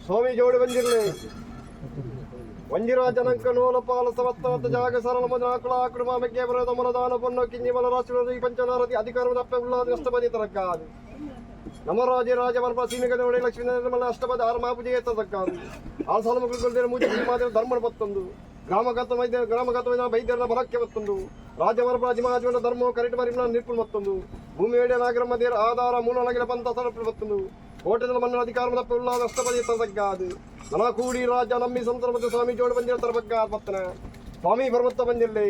ಸ್ವಾಮಿ ಜೋಡಿ ಬಂದಿರಲಿ ವಂಜಿರಾಜನಂಕ ನೂಲಪಾಲ ಸಮಸ್ತವತ್ತ ಜಾಗ ಸರಳ ಮಜಾಕುಳ ಆಕೃಮ ಮೆಕ್ಕೆ ಬರದ ಮನದಾನ ಪೊನ್ನ ಕಿಂಜಿ ಮಲ ರಾಷ್ಟ್ರ ಪಂಚನಾರತಿ ಅಧಿಕಾರದ ಅಪ್ಪೆ ಉಳ್ಳಾದ ಅಷ್ಟಪದಿ ತರಕಾದು ನಮ್ಮ ರಾಜ ರಾಜ ವರ್ಮ ಸೀಮೆಗಳ ಒಡೆ ಲಕ್ಷ್ಮೀ ಮಲ್ಲ ಅಷ್ಟಪದ ಆರು ಮಾಪುಜೆ ತರಕಾದು ಆ ಸಾಲ ಮಕ್ಕಳು ಮೂಜೆ ಮಾತ್ರ ಧರ್ಮನ ಬತ್ತೊಂದು ಗ್ರಾಮಗತ ವೈದ್ಯ ಗ್ರಾಮಗತ ವೈದ್ಯರ ಬಲಕ್ಕೆ ಬತ್ತೊಂದು ರಾಜವರ್ಮ ರಾಜಮಾಜವನ ಧರ್ಮ ಕರೆಟ್ ಮರಿಮನ ನಿರ್ಪುಣ ಮತ್ತೊಂದು ಭೂಮಿ ವೇಡ ನಾಗರಮ ದೇರ ಆಧಾರ ಮೂಲ ನಗರ ಪಂಥ ಸರಪು ಬತ್ತೊಂದು ಕೋಟೆದ ಮಣ್ಣಿನ ಅಧಿಕಾರ ಉಳ್ಳಾದ ಅಷ್ಟಪದಿ ತರಕಾದು ನನ ಕೂಡಿ ರಾಜ ನಂಬಿ ಸಂತರ ಮತ್ತು ಸ್ವಾಮಿ ಜೋಡಿ ಬಂದಿರ ತರಬಗ್ಗ ಬತ್ತನ ಸ್ವಾಮಿ ಪರ್ವತ ಬಂದಿರಲಿ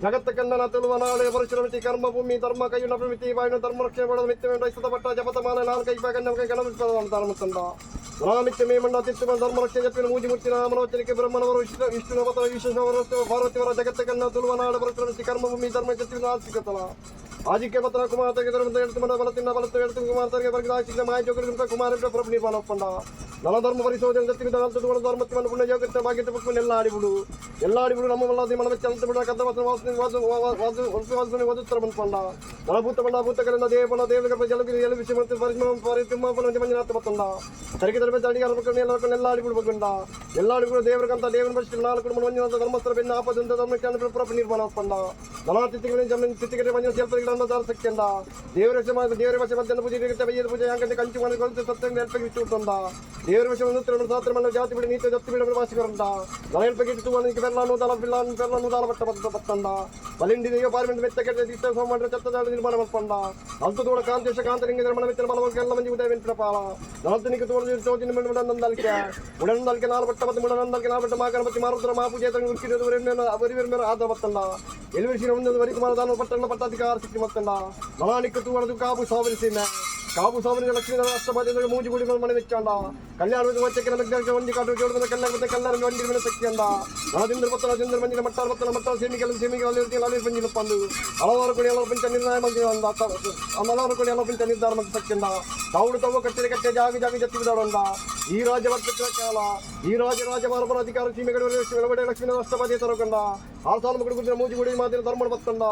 ಜಗತ್ತ ಕನ್ನನ ತುಳುವ ನಾಳೆ ಪರಶುರಮಿತಿ ಕರ್ಮ ಭೂಮಿ ಧರ್ಮ ಕೈಯುನ ಪ್ರಮಿತಿ ವಾಯುನ ಧರ್ಮ ರಕ್ಷಣೆ ಮಾಡದ ಮಿತ್ಯ ರೈಸದ ಪಟ್ಟ ಜಪತ ಮಾನ ನಾಲ್ಕು ಕೈ ಕಣ್ಣ ಕೈ ಗಣ ಮಿತ್ಯ ಮೇ ಮಣ್ಣ ತಿತ್ತು ಧರ್ಮ ರಕ್ಷಣೆ ಜಪ್ಪಿನ ಮೂಜಿ ಮುತ್ತಿನ ಮನೋಚನಿಕೆ ಬ್ರಹ್ಮನವರು ವಿಷ್ಣು ವಿಷ್ಣುವತರ ವಿಶ್ವವರು ಪಾರ್ವತಿಯವರ ಜಗತ್ತ ಕನ್ನ ತುಳುವ ನಾಳೆ ಪರಶುರಮಿತಿ ಕರ್ಮ ಭೂಮಿ ಧರ್ಮ ಜತ್ತಿನ ಆಸ್ತಿಕತಲ ಆಜಿಕೆ ಪತ್ರ ಕುಮಾರ ತೆಗೆದರೆ ಎಡ್ತು ಮನ ಬಲ ತಿನ್ನ ಬಲತ್ತು ಎಡ್ತು ಕುಮಾರ ತರಿಗೆ ಬರ್ಗಿದ ಆಶಿಕ ಮಾಯ ಜೋಗರಿ ಕುಮಾರ ಪ್ರಭು ನಿರ್ಮಾಣ ಒಪ್ಪಂಡ ನಲ ಧರ್ಮ ಪರಿಶೋಧನೆ ಜತ್ತಿನ ಧರ್ಮತ್ವವನ್ನು ಪುಣ್ಯ ಯೋಗಕ್ಕೆ ಭಾಗ್ಯತೆ ಪುಷ್ಪ ಎಲ್ಲ ಆಡಿಬಿಡು ಎಲ್ಲ ಆಡಿಬಿಡು ನಮ್ಮ ಮಲ್ಲಾದಿ ಮನ ಮೆಚ್ಚ ಅಂತ ಬಿಡ ಕದ್ದ ವಾಸನೆ ವಾಸನೆ ವಾಸು ವಾಸು ವಾಸನೆ ಓದುತ್ತರ ಬಂದ್ಕೊಂಡ ನಲಭೂತ ಬಣ್ಣ ಭೂತಗಳಿಂದ ದೇವನ ದೇವಗರ್ಭ ಜಲಗಿರಿ ಎಲು ವಿಷಯ ಮತ್ತು ಪರಿಶ್ರಮ ಪರಿತಿಮ್ಮ ಮಂಜುನಾಥ ಬತ್ತಂಡ ಸರಿಗೆ ಧರ್ಮ ಅಡಿಗಾರ ಮಕ್ಕಳನ್ನ ಎಲ್ಲ ಮಕ್ಕಳನ್ನ ಎಲ್ಲ ಆಡಿಬಿಡು ಬಗ್ಗಂಡ ಎಲ್ಲ ಆಡಿಬಿಡು ದೇವರಿಗಂತ ದೇವನ ಬಡಿಸಿ ನಾಲ್ಕು ಕುಟುಂಬ ಮಂಜುನಾಥ ಧರ್ಮಸ್ಥಳ ಬೆನ್ನ ಆಪದಂತ ಧರ್ಮಕ್ಕೆ ಪ್ರಭು ನಿರ್ಮಾಣ ಒಪ್ಪಂಡ ನಲಾತಿಥಿಗಳಿಂದ ಜಮೀನು ತಿಥಿಗಡೆ ಮಂಜು ಶಿಲ್ಪಗಳ ದಾರ ಸಖ್ಯಂದ ದೇವರ ದೇವರ ವಶ ಮಧ್ಯಾಹ್ನ ಪೂಜೆ ಇರುತ್ತೆ ಬಯ್ಯದ ಪೂಜೆ ಅಂಗಡಿ ಕಂಚು ಮನೆ ಸತ್ಯಂಗ ಎಲ್ಪಗೆ ಬಿಟ್ಟು ದೇವರ ವಶ ಒಂದು ಸಾತ್ರ ಮಣ್ಣ ಜಾತಿ ಬಿಡಿ ನೀತಿ ಜತ್ತಿ ಬಿಡ ವಾಸಿಕರಂಡ ನಲಯಲ್ಪಗೆ ಇಟ್ಟು ಬೆಲ್ಲ ನೂದಾಲ ಬಿಲ್ಲ ಬೆಲ್ಲ ನೂದಾಲ ಬಟ್ಟ ಬತ್ತ ಬತ್ತಂಡ ಬಲಿಂಡಿ ದೈವ ಪಾರ್ಮೆಂಟ್ ಮೆತ್ತ ಕೆಟ್ಟ ತೀರ್ಥ ಸೋಮಂಡ್ರ ಚತ್ತದಾಳ ನಿರ್ಮಾಣ ಮಲ್ಪಂಡ ಅಲ್ತು ತೋಡ ಕಾಂತೇಶ ಕಾಂತಲಿಂಗ ಧರ್ಮಣ ಮಿತ್ರ ಬಲವರ್ಗ ಎಲ್ಲ ಮಂದಿ ಉದಯ ವೆಂಕಟಪಾಲ ನಲತನಿಗೆ ತೋಡ ಚೋಜಿನ ಮುಡನಂದಲ್ಕೆ ಮುಡನಂದಲ್ಕೆ ನಾಲ್ ಬಟ್ಟ ಬತ್ತ ಮುಡನಂದಲ್ಕೆ ನಾಲ್ ಬಟ್ಟ ಮಾಗಣಪತಿ ಮಾರುದ್ರ ಮಾಪೂಜೆ ಒರಿ ಆಧಾರ ಬತ್ತಂಡ ಎಲ್ವಿಸಿ ಒಂದು ವರಿ ಕುಮಾರ ದಾನ ಪಟ್ಟಣ ಪಟ್ಟಾಧಿಕಾರ ಸಿಕ್ಕಿ ಮತ್ತಂಡ ನಲಾನಿಕ್ಕು ತೂವಣದು ಕಾಬು ಸಾವರಿ ಸೀಮೆ ಕಾಬು ಸಾವರಿ ಲಕ್ಷ್ಮೀ ಅಷ್ಟಪಾದಿ ಮೂಜಿ ಗುಡಿ ಮನೆ ಮೆಚ್ಚಾಂಡ ಕಲ್ಯಾಣ ವಚ್ಚಕ್ಕೆ ನಮಗೆ ಒಂದಿ ಕಾಟು ಜೋಡ ಕಲ್ಯಾಣ ಮತ್ತೆ ಕಲ್ಯಾಣ ಒಂದಿ ಮೇಲೆ ಶಕ್ತಿ ಅಂದ ನಳದಿಂದ್ರ ಪತ್ತ ನಳದಿಂದ್ರ ಮಂಜಿನ ಮಟ್ಟಾರ ಪತ್ತನ ಮಟ್ಟಾರ ಸೇಮಿಗೆ ಸೇಮಿಗೆ ಅಲ್ಲಿ ಅಲ್ಲಿ ಪಂಜಿನ ಪಂದು ಹಲವಾರು ಕೊಡಿ ಹಲವು ಪಂಚ ನಿರ್ಣಯ ಮಂದಿ ಅಂದ ಹಲವಾರು ಕೊಡಿ ಹಲವು ಪಂಚ ನಿರ್ಧಾರ ಮಂದಿ ಸಕ್ಕಿಂದ ತಾವು ತಾವು ಕಟ್ಟಿದ ಕಟ್ಟೆ ಜಾಗ ಜಾಗ ಜತ್ತಿ ಬಿಡೋಣ ಈ ರಾಜ್ಯ ಬರ್ತಕ್ಕ ಕಾಲ ಈ ರಾಜ ರಾಜ ಮಾರಬರ ಅಧಿಕಾರ ಸೀಮೆಗಳು ಒಳಗಡೆ ಲಕ್ಷ್ಮೀ ಅಷ್ಟಪಾದಿ ತರಕೊಂಡ ಆ ಸಾಲ ಮಕ್ಕಳು ಗುಡಿನ ಮೂಜಿ ಗುಡಿ ಮಾದಿನ ಧರ್ಮಣ ಬತ್ತಂಡ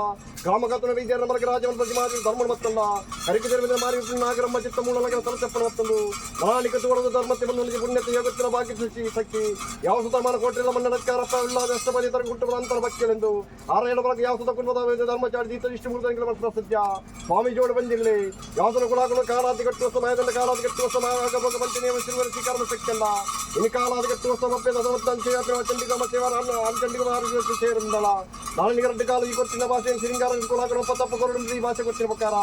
ಗ್ರಾಮಗಾತನ ವೈದ್ಯರ ಮರಕ ರಾಜವನ ಪ್ರತಿ ಮಾದಿನ ಧರ್ಮಣ ಬತ್ತಂಡ ಕರಿಕೆ ಧರ್ಮದ ಮಾರಿ ನಾಗರಮ್ಮ ಚಿತ್ತ ಮೂಲ ನಗರ ಸರಚಪ್ಪನ ಬತ್ತಂದು ಮಹಾನಿಕ ತೋಳದ ಧರ್ಮಕ್ಕೆ ಬಂದು ಪುಣ್ಯತೆ ಯೋಗತ್ತಿನ ಭಾಗ್ಯ ಸೃಷ್ಟಿ ಶಕ್ತಿ ಯಾವ ಸುತಮಾನ ಕೋಟಿಲ್ಲ ಮಣ್ಣ ಅಧಿಕಾರ ಇಲ್ಲದ ಅಷ್ಟಪಾದಿ ತರ ಕುಟುಂಬದ ಅಂತರ ಭಕ್ತಿಗಳೆಂದು ಆರ ಏಳು ಬಳಕ ಯಾವ ಸುತ ಕುಟುಂಬದ ಧರ್ಮಚಾರಿ ದೀತ ಇಷ್ಟು ಮೂರು ಸತ್ಯ ಸ್ವಾಮಿ ಜೋಡು ಬಂದಿರಲಿ ಯಾವಸನ ಕುಲಾಕುಲ ಕಾಲಾದಿ ಕಟ್ಟುವ ಸಮಯದಲ್ಲಿ ಕಾಲಾದಿ ಕಟ್ಟುವ ಸಮಯ ಪಂಚ ನಿಯಮ ಸಿಲ್ವರ ಸ್ವೀಕಾರ ಶಕ್ತಿಯಲ್ಲ ಇನ್ನು ಕಾಲಾದಿ ಕಟ್ಟುವ ಸಮರ್ಪೆ ಚಂಡಿಗಮ ಸೇವಾ ಚಂಡಿಗಮ ಸೇರುಂದಳ ನಾನು ಎರಡು ಕಾಲು ಈ ಕೊಟ್ಟಿನ ಭಾಷೆ ಸಿರಿಂಗಾರ ಕುಲಾಕುಲ ತಪ್ಪ ಕೊರಡು ಈ ಭಾಷೆ ಕೊಟ್ಟಿನ ಪ್ರಕಾರ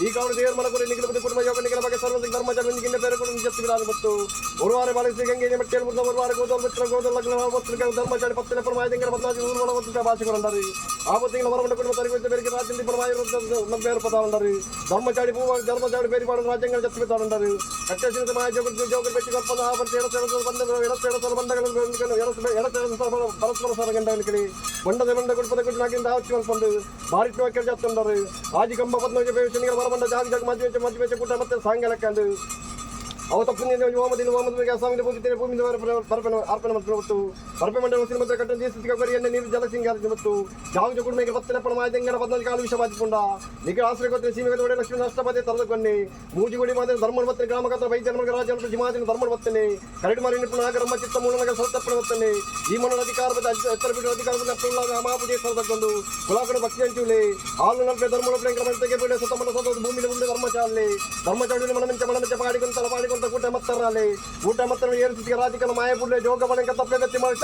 ಈ ಕಾಡು ದೇವರ ಮನಕುರಿ ನಿಖಿಲ ಕುಟುಂಬ ಯೋಗ ನಿಖಿಲ ಬಗ್ಗೆ ಸರ್ವ ಧರ್ಮ ಜನ ಬೇರೆ ಕುಟುಂಬ ಜತ್ತಿಬಿಡಾದ ಮತ್ತು ಒಂದು ವಾರ ಬಾಳಿಸಿ ಗಂಗೆ ಮಟ್ಟೆಯಲ್ಲಿ ಮುದ್ದ ಒಂದು ವಾರ ಗೋದಲ್ ಮಿತ್ರ ಗೋದಲ್ ಲಗ್ನ ಧರ್ಮಚಾರಿ ಪತ್ತಿನ ಪ್ರಮಾಯದಿಂಗರ ಬದಲಾಗಿ ಊರ್ವಳ ಭಾಷೆಗಳು ಆ ತಿಂಗಳ ಮರಮಂಡ ಕುಟುಂಬ ತರಗತಿ ಬೇರೆ ರಾಜ್ಯದಲ್ಲಿ ಪ್ರಮಾಯ ಬೇರೆ ಪದ ಉಂಡರು ಧರ್ಮಚಾರಿ ಪೂವ ಧರ್ಮಚಾರಿ ಬೇರೆ ಪಾಡು ರಾಜ್ಯಗಳ ಜತ್ತಿ ಬಿದ್ದಾಡುಂಡರು ಕಟ್ಟಸಿನ ಮಾಯ ಜೋಗರು ಜೋಗರು ಬೆಟ್ಟಿ ಕೊಪ್ಪದ ಆವರ್ತಿ ಎಡಸೆಡದ ಬಂದ ಎಡಸೆಡದ ಬಂದಗಳು ಎಡಸೆಡದ ಪರಸ್ಪರ ಸರಗಂಡಗಳಿಗೆ ಬಂಡದ ಬಂಡ ಕುಟುಂಬದ ಕುಟುಂಬದಿಂದ ಆಚಿ ಮಲ್ಪಂದು ಭಾರಿ ವಾಕ್ಯ ಜಾತುಂಡರು ಆಜಿ ಕಂಬ ಪದ್ಮಜ ಬೇವಿನ ಮರಮಂಡ ಜಾಗ ಜಾಗ ಮಧ್ಯ ಮಧ್ಯ ಕೂಟ ಮತ್ತೆ ಸಾಯಂಕಾಲಕ್ಕಂದು ಅವ ತಪ್ಪು ಹೋಮದಿಂದ ಹೋಮದ ಸ್ವಾಮಿ ಪೂಜಿತೇನೆ ಭೂಮಿ ಪರಪೆ ಅರ್ಪಣೆ ಮತ್ತು ಪರಪೆ ಮಂಡಲ ಸಿನಿಮಾ ಕಟ್ಟ ದೇಶಕ್ಕೆ ಕೊರಿಯನ್ನೇ ನೀರು ಜಲಸಿಂಗಾರ ಮತ್ತು ಜಾಗ ಕುಟುಂಬಕ್ಕೆ ಪತ್ತನೆ ಪಣ ಮಾಯದಂಗನ ಪದ್ನಾಲ್ಕು ಕಾಲು ವಿಷ ಬಾಚಿಕೊಂಡ ನಿಖಿಲ ಆಶ್ರಯ ಗೊತ್ತಿನ ಸೀಮೆಗೆ ಒಡೆ ಲಕ್ಷ್ಮೀ ಅಷ್ಟಪದಿ ತರದುಕೊನ್ನಿ ಮೂಜಿಗುಡಿ ಮಾದಿನ ಧರ್ಮನ ಬತ್ತನೆ ಗ್ರಾಮಕತ್ರ ವೈದ್ಯನ ರಾಜನ ಜಿಮಾದಿನ ಧರ್ಮನ ಬತ್ತನೆ ಕರಡಿ ಮಾರಿ ನಿಪುಣ ನಾಗರಮ್ಮ ಚಿತ್ತ ಮೂಲನಗರ ಸರತಪ್ಪಣ ಬತ್ತನೆ ಈ ಮಣ್ಣನ ಅಧಿಕಾರ ಎತ್ತರ ಬಿಡುವ ಅಧಿಕಾರ ಮಹಾಪೂಜೆ ತರದಕ್ಕೊಂದು ಕುಲಾಕಣ ಭಕ್ತಿ ಅಂಚುಲಿ ಆಲು ನಲ್ಪೆ ಧರ್ಮನ ಪ್ರೇಂಕರ ಬಿಡೆ ಸತಮನ ಸತದ ಭೂಮಿಲಿ ಉಂಡು ಧರ್ಮಚಾಲಿ ಧರ್ಮಚಾಳಿ ಮನಮಿಂಚ ಮನಮಿಂಚ ಪಾಡಿಕೊಂತಲ ಪಾಡಿಕೊಂತ ಕೂಟ ಮತ್ತರಾಲಿ ಊಟ ಮತ್ತರ ಏರಿಸಿಗೆ ರಾಜಕೀಯ ಮಾಯಪುಳ್ಳೆ ಜೋಗ ಬಣಕ ತಪ್ಪೆ ಗತಿ ಮಾಡಿ.